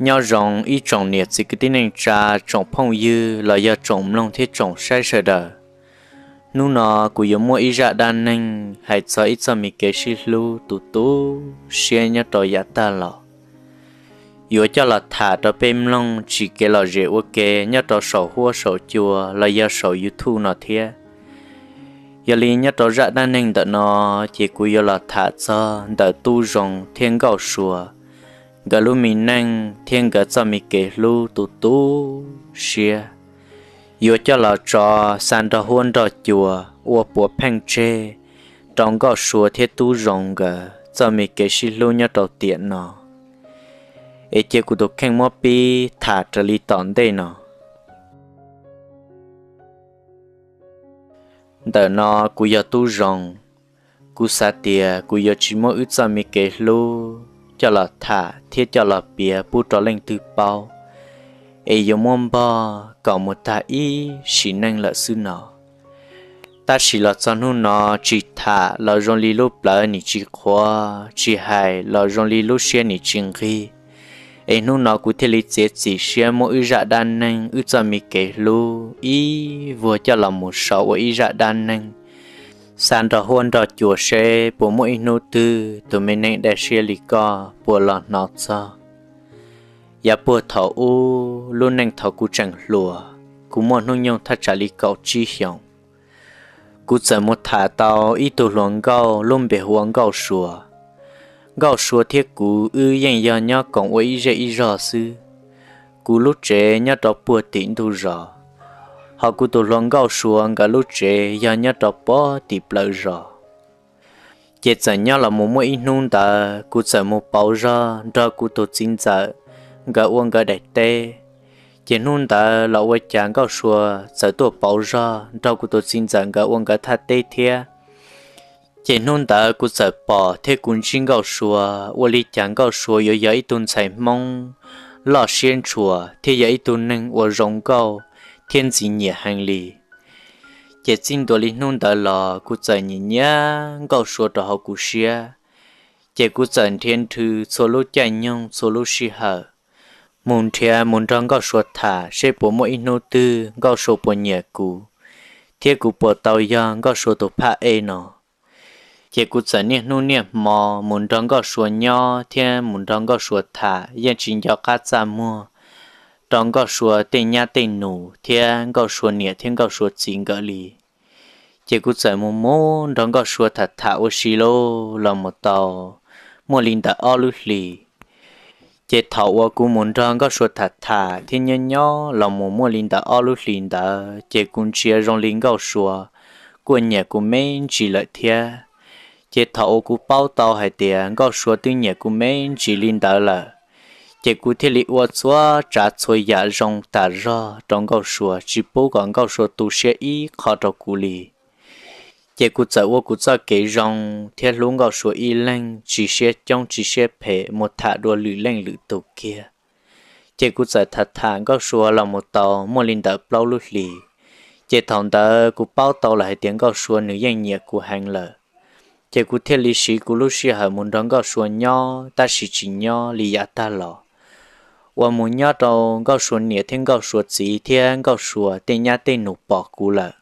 Nyob zoo ib tsoom niam txiv kwv tij neej tsa, tsoom phooj ywg los yog tsoom mloog thiab tsoom saib sawv daws. Hnub no kuv yuav muaj ib zaj dab neeg hais txog ib txoj me kev sib hlub tu tu siab nyob rau yav tag los. Yuav coj los tham rau peb mloog tsis kev lom zem ua ke nyob rau saum huab saum cua los yog saum YouTube no thiab. Yog li nyob rau zaj dab neeg ntawm no, ces kuv yuav los tham txog ntawm Tub Zoo thiab Nkauj Sua nkawd lub me neej thiab nkawd txoj me kev hlub tu tu siab, yuav coj los tso xa nrog huab nrog cua ua puav pheej tseg rau Nkauj Sua thiab Tub Zoo nkawd txoj me kev sib hlub nyob rau tiam no. Es cia kuv tus kheej muab pib tham raws li tom ntej no. Ntawm no kuv yog Tub Zoo. Kuv xav tias kuv yuav tsis muab wb txoj me kev hlub coj los tham thiab coj los piav pub rau leej twg paub, es yuav muab npog kom mus tag ib sim neej lawm xwb no. Tab sis los txog hnub no tsis tham los zoo li lub plawv nim tsis qhuav, tsis hais los zoo li lub siab nim tsis nqig. Es hnub no kuv thiaj li txiav txim siab muab wb zaj dab neeg wb txoj me kev hlub ib vuag coj los mus sau ua ib zaj dab neeg xa nrog huab nrog cua seb puas muaj ib hnub twg tus me neeg daj siab li koj puas los hnov txog. Yav puag thaum ub lub neej thaum kuv tseem hluas, kuv muaj hnub nyoog thaj tsam li kaum tsib xyoos, kuv txawm mus tham tau ib tug hluas nkauj lub npe hu ua Nkauj Sua. Nkauj Sua thiab kuv wb yeej yog nyob koom ua ib zej ib zog xwb. Kuv lub tsev nyob rau puag tim ntug zos, hos kuv tus hluas Nkauj Sua nkawd lub tsev yog nyob rau puag tim plawv zos. Ces txawm nyob los mus muaj ib hnub ntawd kuv txawm mus pauv zog nrog kuv tus txiv ntxawm nkawd ua nkawd daim teb. Ces hnub ntawd los ua cas Nkauj Sua txawm tuaj pauv zog nrog kuv tus txiv ntxawm nkawd ua nkawd thaj teb thiab. Ces hnub ntawd kuv txawm pom thiab kuv ntsib Nkauj Sua, ua li cas Nkauj Sua yuav yog ib tug ntxhais Hmoob loj siab ntshua thiab yog ib tug neeg uas zoo nkauj thiab ntxim nyiam heev li. Ces txij ntua li hnub ntawd los kuv txawm nyiam nyiam Nkauj Sua rau hauv kuv siab. Ces kuv txawm nrhiav nrhw txhua lub caij nyoog txhua lub sij hawm mus nrhiav mus nrog Nkauj Sua tham seb puas muaj ib hnub twg Nkauj Sua puas nyiam kuv, thiab kuv puas tau yog Nkauj Sua tus phaj ej no. Ces kuv txawm niaj hnub niaj hmo mus nrog Nkauj Sua nyob thiab mus nrog Nkauj Sua tham, yeej tsis nco qab txaj muag rau Nkauj Sua tej nyab tej nus thiab Nkauj Sua niam thiab Nkauj Sua txiv nkawd li. Ces kuv txawm mus mus nrog Nkauj Sua tham tham ua si lauj los mus tau muaj li ntawm ob lub hlis. Ces thaum uas kuv mus nrog Nkauj Sua tham tham thiab nyob nyob los mus muaj li ntawm ob lub hlis ntawd, ces kuv ntsia zoo li Nkauj Sua kuj nyiam kuv me ntsis lawm thiab. Ces thaum uas kuv paub tau hais tias Nkauj Sua twb nyiam kuv me ntsis li ntawd lawm, ces kuv thiaj li ua txhua tsav txhua yam zoo tas zog rau Nkauj Sua, tsis pub kom Nkauj Sua tu siab ib qho rau kuv li. Ces kuv txawm ua kuv txoj kev zoo thiab hlub Nkauj Sua ib leeg, tsis siab coob tsis siab phem, mus tham dua lwm leej lwm tus kiag. Ces kuv txawm tham tham Nkauj Sua los mus tau muaj li ntawm plaub lub hlis. Ces thaum ntawd kuv paub tau lawm hais tias Nkauj Sua nws yeej nyiam kuv heev lawm. Ces kuv thiaj li siv kuv lub sij hawm mus nrog Nkauj Sua nyob, tab sis tsis nyob li yav tag los, uas mus nyob rau Nkauj Sua niam thiab Nkauj Sua txiv thiab Nkauj Sua tej nyab tej nus pom kuv lawm.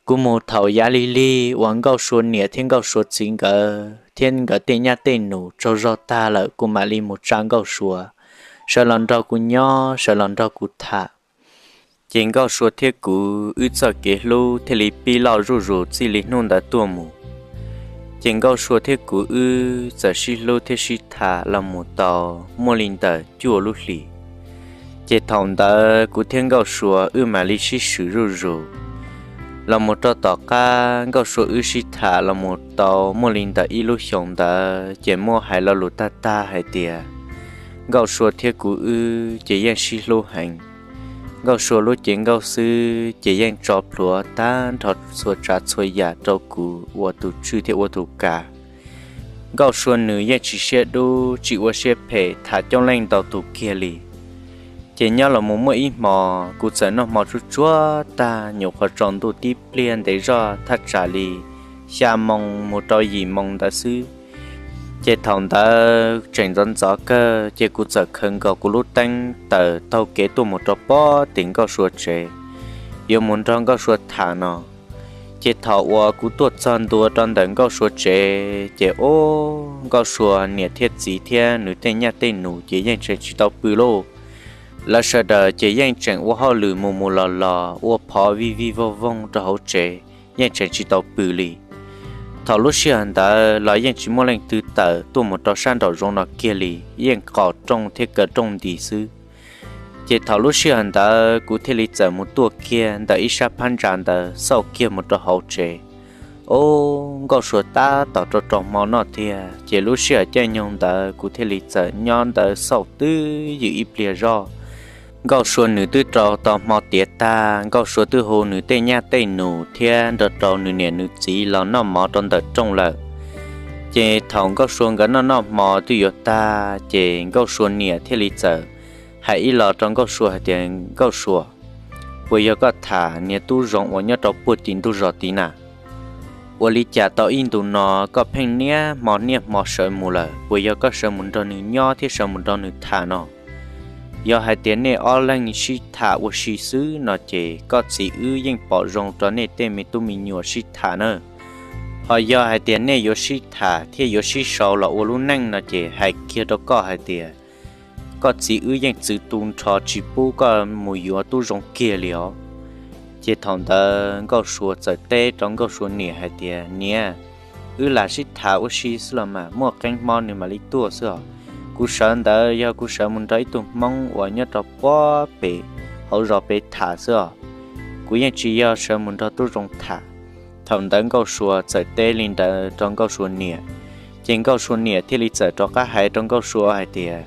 Kuv mus thaum yav lig lig uas Nkauj Sua niam thiab Nkauj Sua txiv nkawd thiab nkawd tej nyab tej nus tsaug zog tag lawm, kuv mam li mus tsa Nkauj Sua sawv los nrog kuv nyob, sawv los nrog kuv tham. Ces Nkauj Sua thiab kuv wb txoj kev hlub thiaj li pib loj zuj zus txij li hnub ntawd tuaj mus. Ces Nkauj Sua thiab kuv wb txawm sib hlub thiab sib tham los mus tau muaj li ntawm cuaj lub hlis. Ces thaum ntawd kuv thiab Nkauj Sua wb mam li sib swm zuj zus. Los mus rau tom qab Nkauj Sua wb sib tham los mus tau muaj li ntawm ib lub xyoos ntawd, ces muaj hais lo lus tag tag hais tias Nkauj Sua thiab kuv wb ces yeej sib hlub heev. Nkauj Sua lub cev nkauj xwb ces yeej tso plhuav tag nrho txhua tsav txhua yam rau kuv ua tus tswj thiab ua tus kav. Nkauj Sua nws yeej tsis siab dub tsis ua siab phem tham coob leej ntau tus kiag li. Ces nyob los mus muaj ib hmo, kuv txawm noj hmo tsuag tsuag tag, nyuam qhuav tsaus ntuj tib pliag ntev zoj thaj tsam li xya moo mus rau yim moo ntawd xwb. Ces thaum ntawd tseem ntxov ntxov kawg ces kuv txawm khaws nkaus kuv lub teeb tawm taug kev tuaj mus rau pem tim Nkauj Sua tsev, yuav mus nrog Nkauj Sua tham no. Ces thaum uas kuv tuaj txog ntua rau ntawm Nkauj Sua tsev ces ub, Nkauj Sua niam thiab txiv thiab nws tej nyaj tej nus ces yeej tseem tsis tau pw lauj. Lawv sawv daws ces yeej tseem ua hauj lwm mus mus los los ua phov vij vij voog voog rau hauv tsev, yeej tseem tsis tau pw li. Thaum lub sij hawm ntawd los yeej tsis muaj leej twg tawm tuaj mus rau sab nraum zoov no kiag li, yeej qos rooj thiab kaw rooj nti xwb. Ces thaum lub sij hawm ntawd kuv thiaj li txawm mus tuaj kiag ntawm ib sab phab ntsa ntawd xauj kiag mus rau hauv tsev. Ub, Nkauj Sua tab tom rau rau hmo noj tiag, ces lub sij hawm caij nyoog ntawd kuv thiaj li txawm nyob ntawd xauj twj ywm ib pliag zog. Nkauj Sua nws twb rau tau hmo tiav tag, Nkauj Sua twb hu nws tej nyaj tej nus thiab nrog rau nws niam nws txiv los noj mov rau ntawm rooj lawm. Ces thaum Nkauj Sua nkawd noj noj hmo twb yuav tag ces Nkauj Sua niam thiaj li txawm hais ib los rau Nkauj Sua hais tias, Nkauj Sua, puas yog koj tham niag tub zoov uas nyob rau puag tim ntug zos tid na? Ua li cas tau ib ntus no koj pheej niaj hmo niaj hmo sawv mus lawm, puas yog koj sawv mus nrog nws nyob thiab sawv mus nrog nws tham no? Yog hais tias nej ob leeg sib tham ua si xwb no ces koj txiv wb yeej pom zoo rau nej tej me tub me nyuam sib tham na. Ho yog hais tias nej yuav sib tham thiab yuav sib sau los ua lub neej no ces hais kiag rau koj hais tias koj txiv wb yeej txwv tu nrho tsis pub koj mus yuav tub zoov kiag li os. Ces thaum ntawd Nkauj Sua txawm teb rau Nkauj Sua niam hais tias, Niam, wb lam sib tham ua si xwb los mas, muaj qee hmo nws mam li tuaj xwb os. Kuv sawv ntawd yog kuv sawv mus nrog ib tug Hmoob uas nyob rau puag pem hauv zos pem tham xwb os. Kuv yeej tsis yog sawv mus nrog tub zoov tham. Thaum ntawd Nkauj Sua txawm teb li ntawd rau Nkauj Sua niam, ces Nkauj Sua niam thiaj li txawm rov qab hais rau Nkauj Sua hais tias,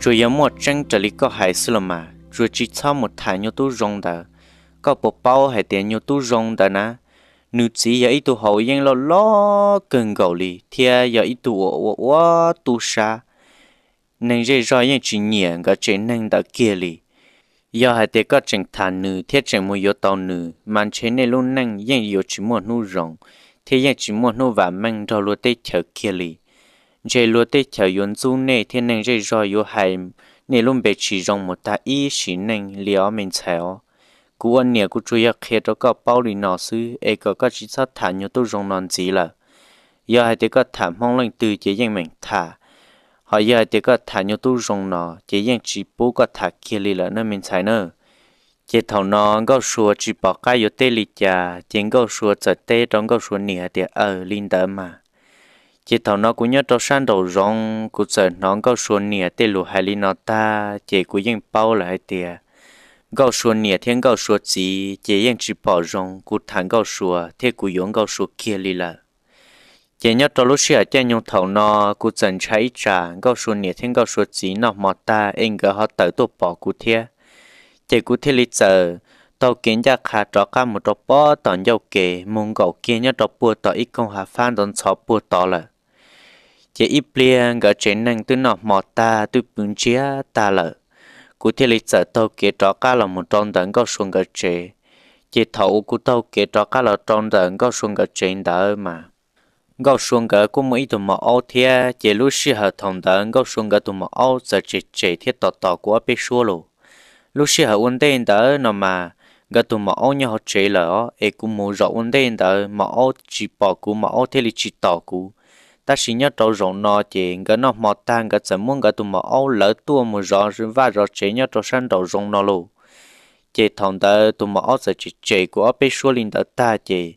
Tsuas yog muaj tseeb raws li koj hais xwb los mas, tsuas tsis txhob mus tham nyuag tub zoov ntawd. Koj puas paub hais tias nyuag tub zoov ntawd na, nws txiv yog ib tug haus yeeb loj loj kawg nkaus li thiab yog ib tug uas ua ua tub sab. Neeg zej zog yeej tsis nyiam nkawd tsev neeg ntawd kiag li. Yog hais tias koj tseem tham nws thiab tseem mus yuav tau nws mas ntshe nej lub neej yeej yuav tsis muaj hnub zoo thiab yeej tsis muaj hnub vam meej nrog luag teb chaws kiag li. Ntshe luag teb chaws yuav ntxub nej thiab neeg zej zog yuav hais nej lub npe tsis zoo mus tag ib sim neej li os me ntxhais os. Kuv ua niam kuv tsuas yog qhia rau koj paub li no xwb es kom koj tsis txhob tham nyuag tub zoov no ntxiv lawm. Yog hais tias koj tham Hmoob leej twg ces yeej meem tham, ho yog hais tias koj tham nyuag tub zoov no ces yeej tsis pub koj tham kiag li lawm na me ntxhais na. Ces thaum no Nkauj Sua tsis pom qab yuav teb li cas, ces Nkauj Sua txawm teb rau Nkauj Sua niam hais tias, Aws, li ntawd mas. Ces thaum no kuv nyob rau sab nraum zoov, kuv txawm hnov Nkauj Sua niam tej lus hais li no tag, ces kuv yeej paub lawm hais tias Nkauj Sua niam thiab Nkauj Sua txiv ces yeej tsis pom zoo kuv tham Nkauj Sua thiab kuv yuav Nkauj Sua kiag li lawm. Ces nyob rau lub sij hawm caij nyoog thaum no, kuv txawm ntshai ib tsam Nkauj Sua niam thiab Nkauj Sua txiv noj hmo tag es nkawd ho tawm tuaj pom kuv thiab. Ces kuv thiaj li txawm taug kev ncaj qha rov qab mus rau pem tom ncauj kev mus nkaum kiag nyob rau puag tom ib koog hav fab ntxhov ntxhov puag tod lawm. Ces ib pliag nkawd tsev neeg twb noj hmo tag twb pw ntsiag tag lawm, kuv thiaj li txawm taug kev rov qab los mus rau ntawm Nkauj Sua nkawd tsev. Ces thaum uas kuv taug kev rov qab los rau ntawm Nkauj Sua nkawd tsev ntawd mas Nkauj Sua nkawd kuj muaj ib tug maum aub thiab, ces lub sij hawm thaum ntawd Nkauj Sua nkawd tus maum aub txawm tsem tsem thiab tos tos kuv ob peb suab lus. Lub sij hawm ua ntej ntawd no mas nkawd tus maum aub nyob hauv tsev lawm os, es kuv mus zaum ua ntej ntawd maum aub tsis pom kuv, maum aub thiaj li tsis tos kuv. Tab sis nyob rau zaum no ces nkawd noj hmo tag nkawd txawm muab nkawd tus maum aub lawv tuaj mus zov vaj zov tsev nyob rau sab nraum zoov no lauj. Ces thaum ntawd tus maum aub txawm tsem tsem kuv ob peb suab li ntawd tag ces,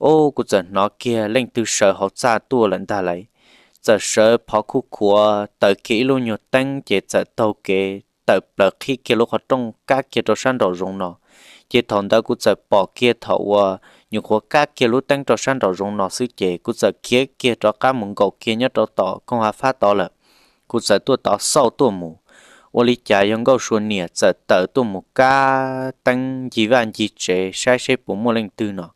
ub, kuv txawm hnov kiag leej twg sawv hauv txaj tuaj lawm ntag lauj. Txawm sawv phov khuj khuav taws kiag ib lub nyuag teeb ces txawm taug kev tawm plaws qhib kiag lub qhov rooj kab kiag rau sab nraum zoov no. Ces thaum ntawd kuv txawm pom kiag thaum uas nyuam qhuav kab kiag lub teeb rau sab nraum zoov no xwb ces kuv txawm khiav kiag rov qab mus nkaum kiag nyob rau tom koog hav fab tod lawm. Kuv txawm tuaj tod xauj tuaj mus, ua li cas yog Nkauj Sua niam txawm tawm tuaj mus kab teeb ncig vaj ncig tsev saib seb puas muaj leej twg no.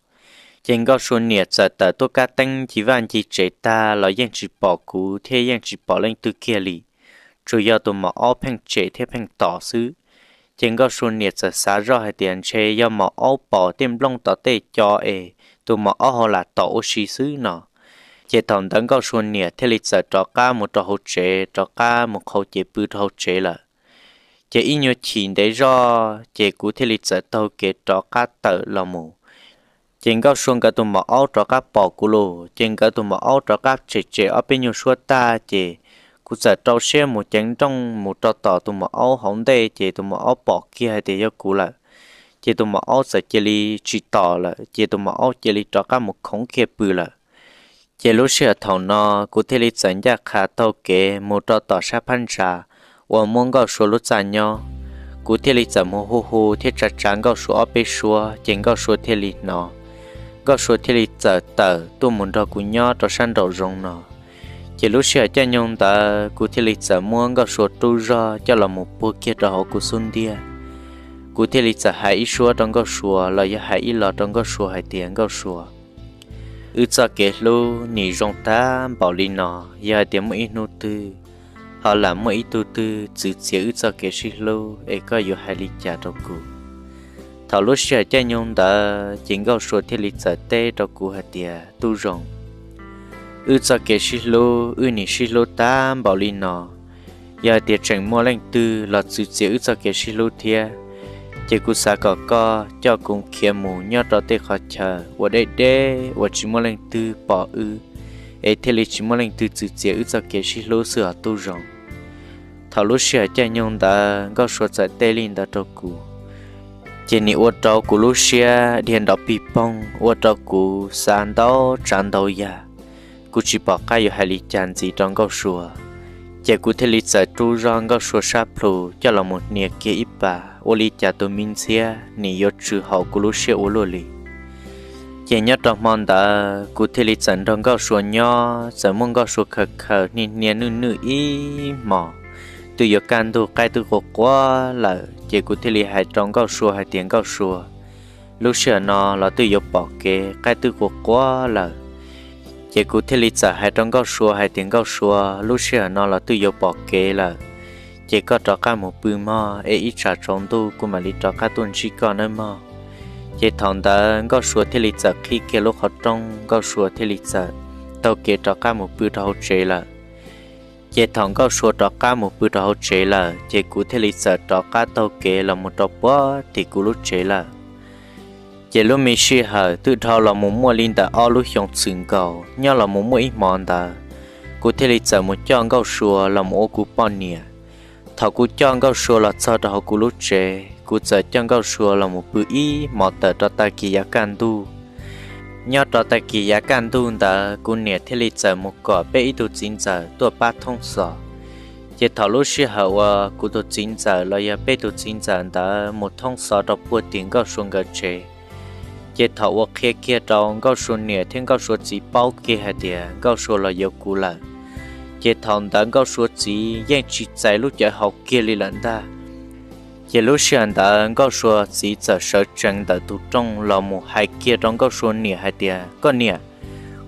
Ces Nkauj Sua niam txawm tawm tuaj kab teeb ncig vaj ncig tsev tag los yeej tsis pom kuv thiab yeej tsis pom leej twg kiag li, tsuas yog tus maum aub pheej tsem thiab pheej tos xwb. Ces Nkauj Sua niam txawm xav zoj hais tias ntshe yog maum aub pom tej nplooj tom tej co es tus maum aub ho lam tom ua si xwb no. Ces thaum ntawd Nkauj Sua niam thiaj li txawm rov qab mus rau hauv tsev, rov qab mus qhau cev pw rau hauv tsev lawm. Ces ib nyuag chim ntev zog ces kuv thiaj li txawm taug kev rov qab tawm los mus. Ces Nkauj Sua nkawd tus maum aub rov qab pom kuv lawm, ces nkawd tus maum aub rov qab tsem tsem ob peb nyuag suab tag, ces kuv txawm rau siab mus ceev nrooj mus rau tom tus maum aub hauv ntej, ces tus maum aub pom kiag hais tias yog kuv lawm. Ces tus maum aub txawm cia li tsis tom lawm, ces tus maum aub cia li rov qab mus khoov kiag pw lawm. Ces lub sij hawm thaum no kuv thiaj li txawm ncaj qha taug kev mus rau tom sab phab ntsa uas muaj Nkauj Sua lub txaj nyob. Kuv thiaj li txawm mus hu hu thiab tsa tsa Nkauj Sua ob peb suab, ces Nkauj Sua thiaj li hnov. Nkauj Sua thiaj li txawm tawm tuaj mus nrog kuv nyob rau sab nraum zoov no. Ces lub sij hawm caij nyoog ntawd kuv thiaj li txawm muab Nkauj Sua rub zog coj los mus puag kiag rau hauv kuv xub ntiag. Kuv thiaj li txawm hais ib suab rau Nkauj Sua los yog hais ib los rau Nkauj Sua hais tias, Nkauj Sua, wb txoj kev hlub nim zoo tag npaum li no, yog hais tias muaj ib hnub twg ho lam muaj ib tug twg txwv txiav wb txoj kev sib hlub es koj yuav hais li cas rau kuv? Thaum lub sij hawm caij nyoog ntawd ces Nkauj Sua thiaj li txawm teb rau kuv hais tias, Tub Zoo, wb txoj kev sib hlub wb nim sib hlub tag npaum li no, yog hais tias tseem muaj leej twg los txwv txiav wb txoj kev sib hlub thiab, ces kuv xav kom koj coj kuv khiav mus nyob rau tej qhov chaw uas deb deb uas tsis muaj leej twg pom wb, es thiaj li tsis muaj leej twg txwv txiav wb txoj kev sib hlub xwb os Tub Zoo. Thaum lub sij hawm caij nyoog ntawd Nkauj Sua txawm teb li ntawd rau kuv, ces nim ua rau kuv lub siab dhia nrov pig poog, ua rau kuv xav ntau tsav ntau yam, kuv tsis pom qab yuav hais li cas ntxiv rau Nkauj Sua. Ces kuv thiaj li txawm rub zog Nkauj Sua sab plhu coj los mus hnia kiag ib pas, ua li cas tus me ntxhiab nim yuav tsw hauv kuv lub siab ua luaj li. Ces nyob rau hmo ntawd kuv thiaj li txawm nrog Nkauj Sua nyob, txawm muab Nkauj Sua khaws khaws hnia hnia nwj nwj ib hmos, twb yuav kaj ntug qaij twb qua quav lawm, ces kuv thiaj li hais rau Nkauj Sua hais tias, Nkauj Sua, lub sij hawm no los twb yuav pom kev, qaij twb qua quav lawm. Ces kuv thiaj li txawm hais rau Nkauj Sua hais tias, Nkauj Sua, lub sij hawm no los twb yuav pom kev lawm, ces koj rov qab mus pw mog, es ib tsam tsaus ntuj kuv mam li rov qab tuaj ntsib koj nawb mog. Ces thaum ntawd Nkauj Sua thiaj li txawm qhib kiag lub qhov rooj, Nkauj Sua thiaj li txawm taug kev rov qab mus pw rau hauv tsev lawm. Ces thaum Nkauj Sua rov qab mus pw rau hauv tsev lawm, ces kuv thiaj li txawm rov qab taug kev los mus rau puag tim kuv lub tsev lawm. Ces lub me sij hawm twb dhau los mus muaj li ntawm ob lub xyoos txwm nkaus, nyob los mus muaj ib hmo ntawd, kuv thiaj li txawm mus coj Nkauj Sua los mus ua kuv poj niam. Thaum kuv coj Nkauj Sua los txog rau hauv kuv lub tsev, kuv txawm coj Nkauj Sua los mus pw ib hmo tawm rau tag kis yav kaj ntug. Nyob rau tag kis yav kaj ntug ntawd kuv niam thiaj li txawm mus kom peb ib tug txiv ntxawm tuaj pab thoob xov. Ces thaum lub sij hawm uas kuv tus txiv ntxawm los yog peb tug txiv ntxawm ntawd mus thoob xov rau puag tim Nkauj Sua nkawd tsev, ces thaum uas qhia kiag rau Nkauj Sua niam thiab Nkauj Sua txiv paub kiag hais tias Nkauj Sua los yuav kuv lawm, ces thaum ntawd Nkauj Sua txiv yeej tsis txais lub cawv haus kiag li lawm ntag. Ces lub sij hawm ntawd Nkauj Sua txiv txawm sawv tsees ntawm tus rooj los mus hais kiag rau Nkauj Sua niam hais tias, Koj niam,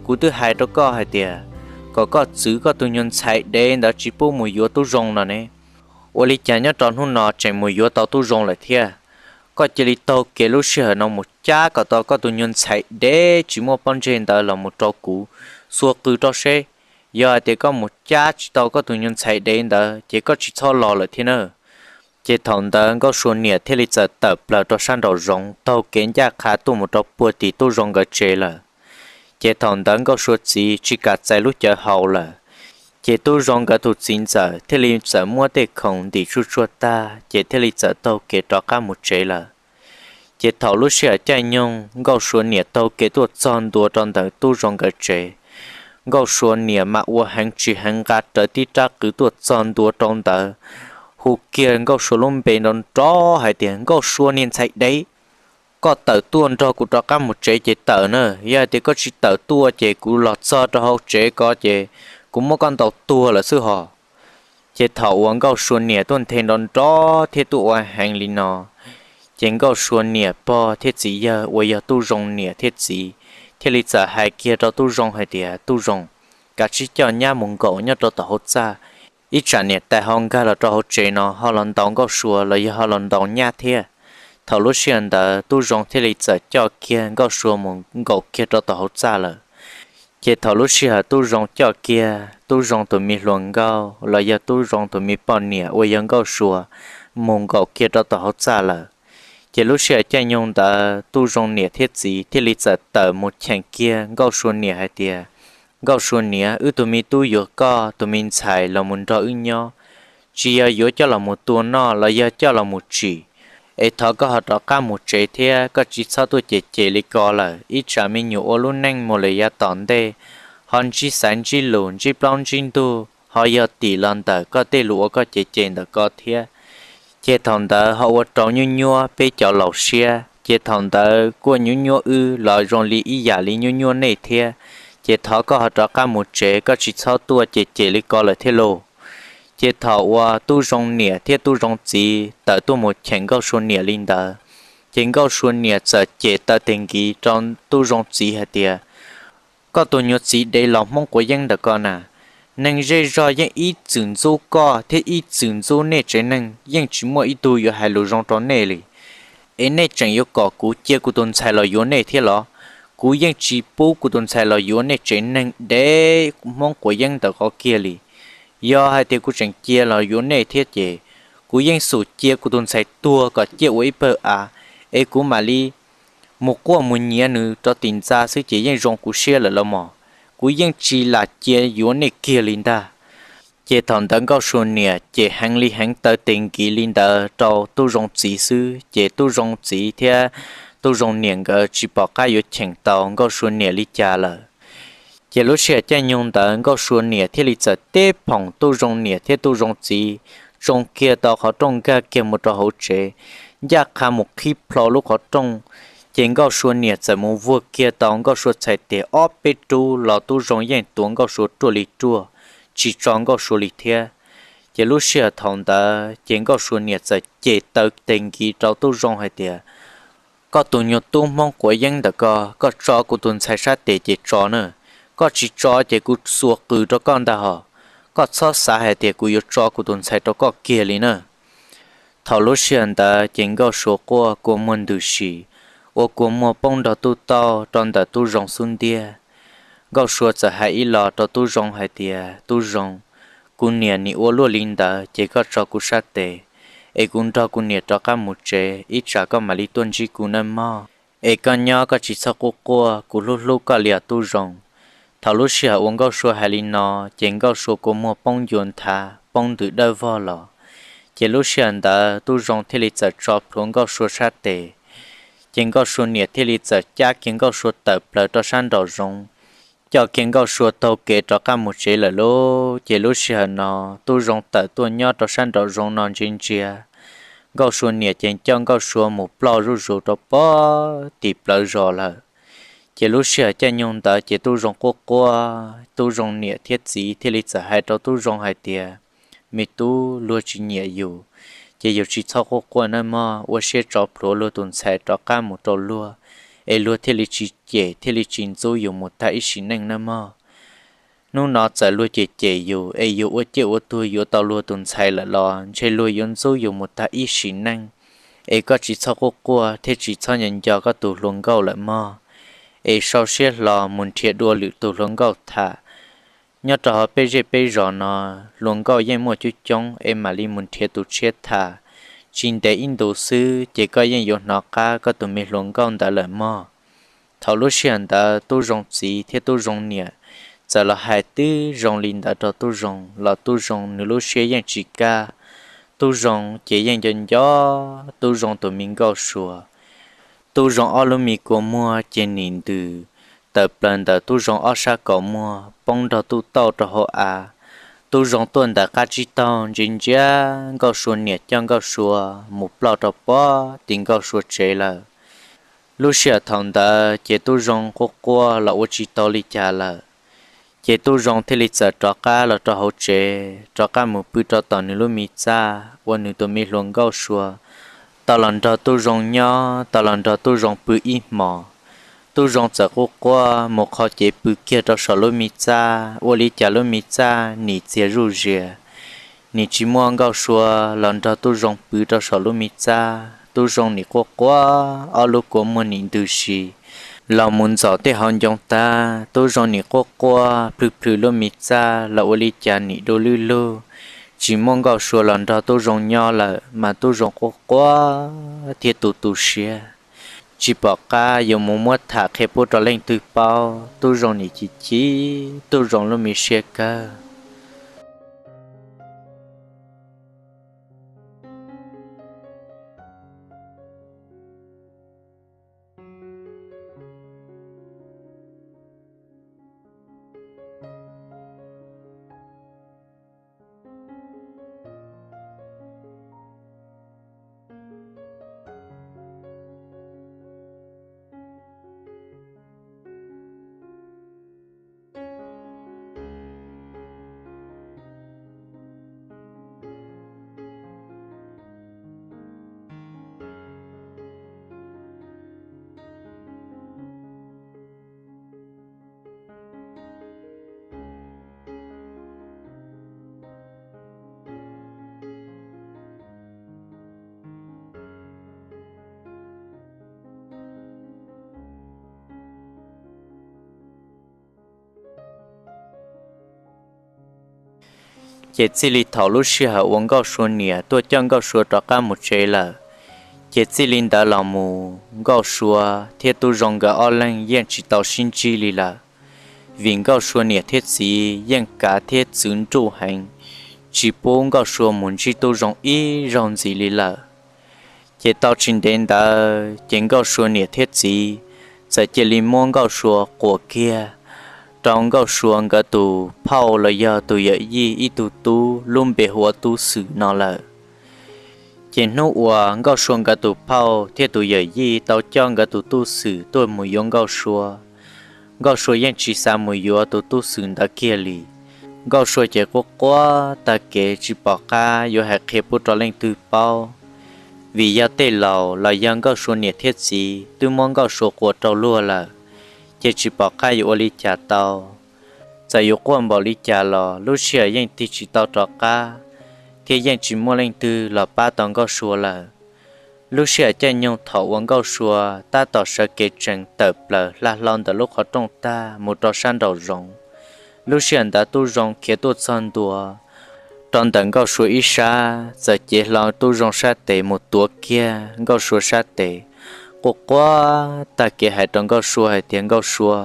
kuv twb hais rau koj hais tias kom koj txwv koj tus nyuag ntxhais dev ntawd tsis pub mus yuav Tub Zoo no ne. Ua li cas nyob rau hnub no tseem mus yuav tau Tub Zoo lawm thiab? Koj cia li taug kev lub sij hawm no mus cab kom tau koj tus nyuag ntxhais dev tsis muaj pob ntseg ntawd los mus rau kuv xuas qws rau seb. Yog hais tias koj mus cab tsis tau koj tus nyuag ntxhais dev ntawd ces koj tsis txhob los lawm thiab na. Ces thaum ntawd Nkauj Sua niam thiaj li txawm tawm plaws rau sab nraum zoov taug kev ncaj qha tuaj mus rau puag tim Tub Zoo nkawd tsev lawm. Ces thaum ntawd Nkauj Sua txiv tsis kam txais lub cawv haus lawm, ces Tub Zoo nkawd tus txiv ntxawm thiaj li txawm muab tej khoom ntim tsuj tsuag tag ces thiaj li txawm taug kev rov qab mus tsev lawm. Ces thaum lub sij hawm caij nyoog Nkauj Sua niam taug kev tuaj txog ntua rau ntawm Tub Zoo nkawd tsev, Nkauj Sua niam mas ua heev tsis heev nqa rawv tib rab qws tuaj txog ntua rau ntawd, hu kiag Nkauj Sua lub npe nrov nrov hais tias, Nkauj Sua niag ntxhais dev, koj tawm tuaj nrog kuv rov qab mus tsev ces tawm na, yog hais tias koj tsis tawm tuaj ces kuv los txog rau hauv tsev ko ces kuv muab koj ntaus tuag lawm xwb hos. Ces thaum uas Nkauj Sua niam tuaj nthe nrov nrov thiab tuaj ua heev li no, ces Nkauj Sua niam pog thiab txiv yawg uas yog Tub Zoo niam thiab txiv thiaj li txawm hais kiag rau Tub Zoo hais tias, Tub Zoo, kav tsij coj nyab mus nkaum nyob rau tom hauv txaj, ib tsam niam tais ho nkag los rau hauv tsev no ho los ntaus Nkauj Sua los yog ho los ntaus nyab thiab. Thaum lub sij hawm ntawd Tub Zoo thiaj li txawm coj kiag Nkauj Sua mus nkaum kiag rau tom hauv txaj lawm. Ces thaum lub sij hawm Tub Zoo coj kiag Tub Zoo tus me hluas nkauj los yog Tub Zoo tus me poj niam uas yog Nkauj Sua mus nkaum kiag rau tom hauv txaj lawm, ces lub sij hawm caij nyoog ntawd Tub Zoo niam thiab txiv thiaj li txawm tawm mus cheem kiag Nkauj Sua niam hais tias, Nkauj Sua niam, wb tus me tub yuav koj tus me ntxhais los mus nrog wb nyob, tsis yog yuav coj los mus tua noj los yog coj los mus tsim. Es thov koj ho rov qab mus tsev thiab, koj tsis txhob tuaj cem cem li ko lawm, ib tsam me nyuam ua lub neej mus lawm yav tom ntej ho ntsib xaiv ntsib lus, ntsib plaub ntsib ntug, ho yog tim los ntawm koj tej lus uas koj cem cem ntawm ko thiab. Ces thaum ntawd ho ua rau nyuaj nyuaj peb cov laus siab, ces thaum ntawd kuj nyuaj nyuaj wb los zoo li ib yam li nyuaj nyuaj nej thiab. Ces thov koj ho rov qab mus tsev, koj tsis txhob tuaj cem cem li ko lawm thiab lauj. Ces thaum uas Tub Zoo niam thiab Tub Zoo txiv tawm tuaj mus cheem Nkauj Sua niam li ntawd, ces Nkauj Sua niam txawm cem taw tes nkiv rau Tub Zoo txiv hais tias, Koj tus nyuag txiv dev laus Hmoob quav yeeb ntawm ko na, neeg zej zog yeej ib txwm ntxub koj thiab ib txwm ntxub nej tsev neeg, yeej tsis muaj ib tug yuav hais lus zoo rau nej li. Es nej tseem yuav kom kuv cia kuv tus ntxhais los yuav nej thiab los? Kuv yeej tsis pub kuv tus ntxhais los yuav nej tsev neeg dev Hmoob quav yeeb ntawm ko kiag li. Yog hais tias kuv tseem cia los yuav nej thiab ces kuv yeej xum cia kuv tus ntxhais tuag kom ciaj ua ib pawg av, es kuv mam li mus quaj mus nyiav nws rau tim ntxa xwb ces yeej zoo kuv siab lawm los mas. Kuv yeej tsis lam cia yuav nej kiag li ntag. Ces thaum ntawd Nkauj Sua niam ces heev li heev taw tes nkiv li ntawd rau Tub Zoo txiv xwb, ces Tub Zoo txiv thiab Tub Zoo niam nkawd tsis pom qab yuav cheem tau Nkauj Sua niam li cas lawm. Ces lub sij hawm caij nyoog ntawd Nkauj Sua niam thiaj li txawm teb phoom Tub Zoo niam thiab Tub Zoo txiv tsoo kiag tau qhov rooj nkag kiag mus rau hauv tsev, ncaj qha mus qhib plho lub qhov rooj. Ces Nkauj Sua niam txawm mus vuag kiag tau Nkauj Sua txhais tes ob peb rub los Tub Zoo yeej tuav Nkauj Sua ruaj li ruaj, tsis tso Nkauj Sua li thiab. Ces lub sij hawm thaum ntawd ces Nkauj Sua niam txawm cem taw tes nkiv rau Tub Zoo hais tias, Koj tus nyuag tub Hmoob quav yeeb ntawm ko, koj tso kuv tus ntxhais sab tes ces tso na, koj tsis tso ces kuv xuas qws rau koj ntag hos. Koj txhob xav hais tias kuv yuav tso kuv tus ntxhais rau koj kiag li na. Thaum lub sij hawm ntawd ces Nkauj Sua quaj kua muag ntws si, ua kua muag poob nrog tuj tauj rau ntawm Tub Zoo xub ntiag. Nkauj Sua txawm hais ib los rau Tub Zoo hais tias, Tub Zoo, kuv niam nim ua luaj li ntawd ces koj tso kuv sab tes, es kuv nrog kuv niam rov qab mus tsev, ib tsam koj mam li tuaj ntsib kuv nawb mog. Es koj nyob koj tsis txhob quaj quaj, kuv hlub hlub koj li os Tub Zoo. Thaum lub sij hawm uas Nkauj Sua hais li no, ces Nkauj Sua kua muag poob ncua nthav poob ntws dawb vog los. Ces lub sij hawm ntawd Tub Zoo thiaj li txawm tso plhuav Nkauj Sua sab tes. Ces Nkauj Sua niam thiaj li txawm cab kiag Nkauj Sua tawm plaws rau sab nraum zoov, coj kiag Nkauj Sua taug kev rov qab mus tsev lawm lauj. Ces lub sij hawm no Tub Zoo tawm tuaj nyob rau sab nraum zoov no ntsia ntsia, Nkauj Sua niam ces coj Nkauj Sua mus ploj zuj zus rau pem tim plawv zos lawm. Ces lub sij hawm caij nyoog ntawd ces Tub Zoo quaj quaj, Tub Zoo niam thiab txiv thiaj li txawm hais rau Tub Zoo hais tias, Me tub, luag tsis nyiam yus, ces yus tsis txhob quaj quaj nawb mog, ua siab tso plhuav luag tus ntxhais rov qab mus rau luag, es luag thiaj li tsis cem thiaj li tsis ntxub yus mus tag ib sim neej nawb mog. Hnub no txawm luag cem cem yus es yus ua ciaj ua tuag yuav tau luag tus ntxhais lawm los ntshe luag yuav ntxub yus mus tag ib sim neej. Es koj tsis txhob quaj quaj thiab tsis txhob nco nco koj tus hluas nkauj lawm mog. Es sau siab hlo mus nrhiav dua lwm tus hluas nkauj tham. Nyob rau hauv peb zej peb zos no, hluas nkauj yeej muaj coob coob es mam li mus nrhiav tus tshiab tham. Tsis ntev ib ntus xwb ces koj yeej yuav hnov qab koj tus me hluas nkauj ntawd lawm mog. Thaum lub sij hawm ntawd Tub Zoo txiv thiab Tub Zoo niam txawm los hais tib zoo li ntawd rau Tub Zoo los Tub Zoo nws lub siab yeej tsis kaj. Tub Zoo ces yeej nco nco Tub Zoo tus me Nkauj Sua. Tub Zoo ob lub me kua muag ces nim ntws tawm plaws ntawm Tub Zoo ob sab kaum muag poob nrog tuj tauj rau hauv av. Tub Zoo tuaj ntawm qab tsib taug ntsia ntsia Nkauj Sua niam coj Nkauj Sua mus ploj rau pem tim Nkauj Sua tsev lawm. Lub sij hawm thaum ntawd ces Tub Zoo quaj quaj los ua tsis tau li cas lawm. Ces Tub Zoo thiaj li txawm rov qab los rau hauv tsev, rov qab mus pw rau tom nws lub me txaj uas nws tus me hluas Nkauj Sua tau los nrog Tub Zoo nyob, tau los nrog Tub Zoo pw ib hmos. Tub Zoo txawm quaj quaj mus qhov cev pw kiag rau saum lub me txaj, ua li cas lub me txaj nim txias zuj zias, nim tsis muaj Nkauj Sua los nrog Tub Zoo pw rau saum lub me txaj. Tub Zoo nim quaj quaj, ob lub kua muag nim ntws si. Los mus ntxom tej hauv ncoo tag, Tub Zoo nim quaj quaj plhws plhws lub me txaj los ua li cas nim du lwj lug, tsis muaj Nkauj Sua los nrog Tub Zoo nyob lawm, mas Tub Zoo quaj quaj thiab tu tu siab, tsis pom qab yuav mus muab tham qhia pub rau leej twg paub. Tub Zoo nim chim chim Tub Zoo lub me siab kawg. Ces txij li thaum lub sij hawm uas Nkauj Sua niam tuaj coj Nkauj Sua rov qab mus tsev lawm, ces txij li ntawd los mus Nkauj Sua thiab Tub Zoo nkawd ob leeg yeej tsis tau sib ntsib li lawm, vim Nkauj Sua niam thiab txiv yeej kav thiab txwv nruj heev, tsis pub Nkauj Sua mus ntsib Tub Zoo ib zaug ntxiv li lawm. Ces tau tsis ntev ntawd ces Nkauj Sua niam thiab txiv txawm cia li muab Nkauj Sua quas kiag rau Nkauj Sua nkawd tus phauj los yog tus yawm yij ib tug tub lub npe hu ua Tub Xwm no lawm. Ces hnub uas Nkauj Sua nkawd tus phauj thiab tus yawm yij tau coj nkawd tus Tub Xwm tuaj mus yuav Nkauj Sua, Nkauj Sua yeej tsis xav mus yuav tus Tub Xwm ntawd kiag li. Nkauj Sua ces quaj quaj tag kev tsis pom qab yuav hais qhia pub rau leej twg paub, vim yog tej laus los yog Nkauj Sua niam thiab txiv twb muab Nkauj Sua quas rau luag lawm, ces tsis pom qab yuav ua li cas tau. Txawm yuav quaj npaum li cas los lub sij hawm yeej tig tsis tau rov qab, thiab yeej tsis muaj leej twg los pab tau Nkauj Sua lawm. Lub sij hawm caij nyoog thaum uas Nkauj Sua tab tom sawv kev tsees tawm plaws hla hlau ntawm lub qhov rooj tag mus rau sab nraum zoov, lub sij hawm ntawd Tub Zoo khiav tuaj txog ntua rau ntawm Nkauj Sua ib sab, txawm cev hlo Tub Zoo sab tes mus tuav kiag Nkauj Sua sab tes, quaj quaj tag kev hais rau Nkauj Sua hais tias, Nkauj Sua,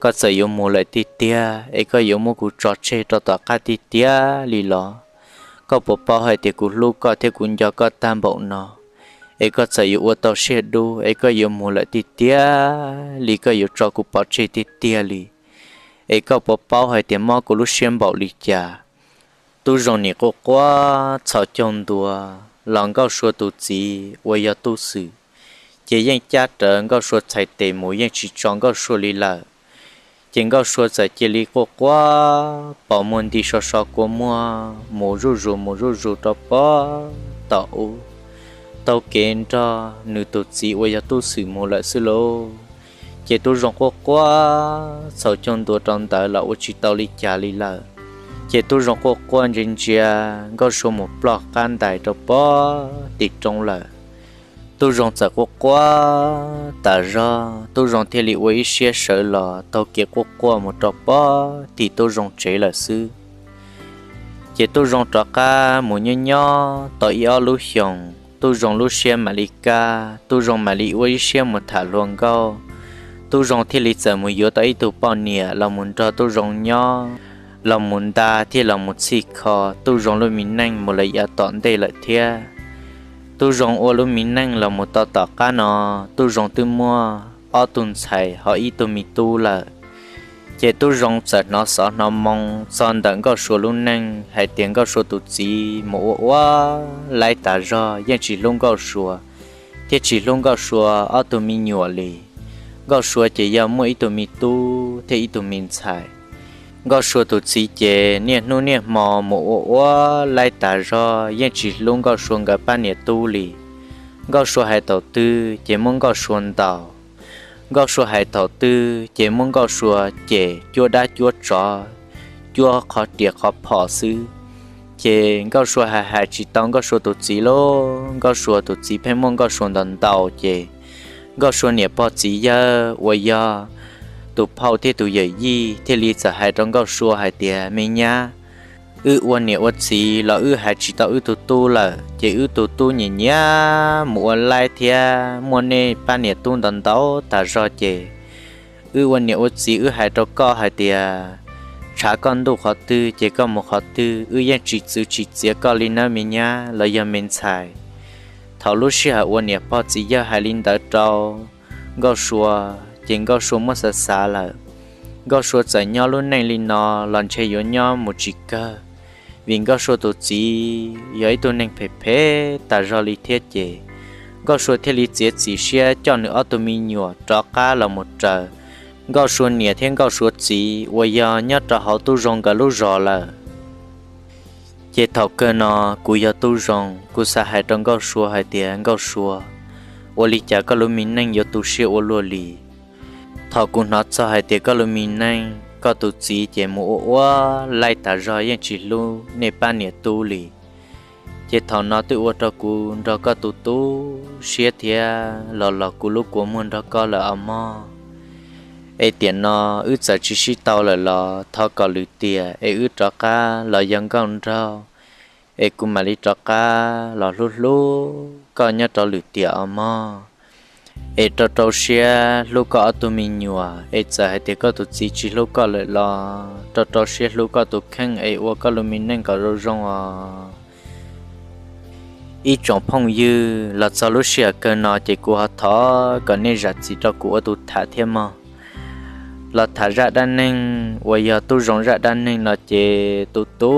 koj txawm yuav mus lawm tiag tiag es koj yuav muab kuv tso tseg rau tom qab tiag tiag li los? Koj puas paub hais tias kuv hlub koj thiab kuv nco koj tag npaum no, es koj txawm yuav ua tau siab dub es koj yuav mus lawm tiag tiag li, koj yuav tso kuv pov tseg tiag tiag li, es koj puas paub hais tias mob kuv lub siab npaum li cas? Tub Zoo nim quaj quaj txhaus caug ntua, los Nkauj Sua tus txiv uas yog Tub Xwm ces yeej cab rawv Nkauj Sua txhais tes mus yeej tsis tso Nkauj Sua li lawm. Ces Nkauj Sua txawm cia li quaj quaj pos muag nti so so kua muag mus zuj zus mus zuj zus rau pog tom ub, taug kev nrog nws tus txiv uas yog Tub Xwm mus lawm xwb lauj. Ces Tub Zoo quaj quaj txhaus caug ntua rau ntawd los ua tsis tau li cas li lawm. Ces Tub Zoo quaj quaj ntsia ntsia Nkauj Sua mus ploj qab ntais rau pog tim roob lawm. Tub Zoo txawm quaj quaj tas zog, Tub Zoo thiaj li ua ib siab sawv los taug kev quaj quaj mus rau pog tim Tub Zoo tsev lawm xwb. Ces Tub Zoo rov qab mus nyob nyob tau ib ob lub xyoos, Tub Zoo lub siab mam li kaj, Tub Zoo mam li ua ib siab mus tham hluas nkauj. Tub Zoo thiaj li txawm mus yuav tau ib tug poj niam los mus nrog Tub Zoo nyob, los mus nta thiab los mus txhij kho Tub Zoo lub me neej mus lawm yav tom ntej lawm thiab. Tub Zoo ua lub me neej los mus tau tom qab no, Tub Zoo twb muaj ob tug ntxhais ho ib tug me tub lawm. Ces Tub Zoo txawm hnov xov hnov moo txog ntawm Nkauj Sua lub neej hais tias Nkauj Sua tus txiv mus ua ua laib tas zog yeej tsis hlub Nkauj Sua thiab tsis hlub Nkauj Sua ob tug me nyuam li. Nkauj Sua ces yog muaj ib tug me tub thiab ib tug me ntxhais. Nkauj Sua tus txiv ces niaj hnub niaj hmo mus ua ua laib tas zog yeej tsis hlub Nkauj Sua nkawd pab niam tub li. Nkauj Sua hais thaum twg ces muab Nkauj Sua ntaus, Nkauj Sua hais thaum twg ces muab Nkauj Sua cem cuab dab cuab tsov, cuab qhov riam qhov phom xwb. Ces Nkauj Sua hais hais tsis tau Nkauj Sua tus txiv lauj, Nkauj Sua tus txiv pheej muab Nkauj Sua ntaus ntaus ces Nkauj Sua niam pog txiv yawg uas yog tus phauj thiab tus yawm yij thiaj li txawm hais rau Nkauj Sua hais tias, Me nyab, wb ua niam ua txiv los wb hais tsis tau wb tug tub lawm, ces wb tug tub nyiam nyiam mus ua laib thiab muaj nej pab niam tub ntau ntau tas zog, ces wb ua niam ua txiv wb hais rau koj hais tias, tshav koj ntuj qhov twg ces koj mus qhov twg, wb yeej tsis txwv tsis txiav koj li nawb me nyab los yog me ntxhais. Thaum lub sij hawm uas niam pog txiv yawg hais li ntawd rau Nkauj Sua, ces Nkauj Sua muab xav xav lawm, Nkauj Sua txawm nyob lub neej li no los ntshe yuav nyob mus tsis kawg, vim Nkauj Sua tus txiv yog ib tug neeg phem phem tas zog li thiab, ces Nkauj Sua thiaj li txiav txim siab coj nws ob tug me nyuam rov qab los mus raws Nkauj Sua niam thiab Nkauj Sua txiv uas yog nyob rau hauv Tub Zoo nkawd lub zos lawm. Ces thaum kawg no kuv yog Tub Zoo, kuv xav hais rau Nkauj Sua hais tias, Nkauj Sua, ua li cas koj lub me neej yuav tu siab ua luaj li? Thaum kuv hnov txog hais tias koj lub me neej, koj tus txiv ces mus ua ua laib tas zog yeej tsis hlub nej pab niam tub li. Ces thaum no twb ua rau kuv nrog koj tu tu siab thiab los los kuv lub kua muag nrog koj lawm os mog. Es tiam no wb txawm tsis sib tau lawm los thov kom lwm tiam es wb rov qab los yog nkauj nraug, es kuv mam li rov qab los hlub hlub koj nyob rau lwm tiam os mog. Es rau rau siab hlub koj ob tug me nyuam, es txawm hais tias koj tus txiv tsis hlub koj lawm los rau rau siab hlub koj tus kheej es ua koj lub me neej kom zoo zoo os. Ib tsoom phooj ywg, los txog lub sij hawm kawg no ces kuv ho thov kom nej zam txim rau kuv ua tus tham thiab mog. Los tham zaj dab neeg uas yog Tub Zoo zaj dab neeg no ces tu tu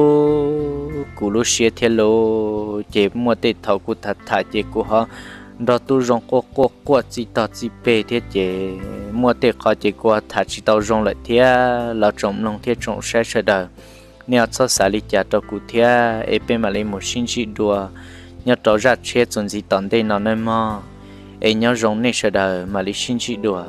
kuv lub siab thiab lauj. Ces muaj tej thaum kuv tham tham ces kuv ho nrog Tub Zoo quaj quaj quaj txij tog txij peg thiab, ces muaj tej qhov ces kuv ho tham tsis tau zoo lawm thiab los tsoom mloog thiab tsoom saib sawv daws, nej ho txhob xav li cas rau kuv thiab, es peb mam li mus sib ntsib dua nyob rau zaj tshiab txuas ntxiv tom ntej no nawb mog. Es nyob zoo nej sawv daws, mam li sib ntsib dua.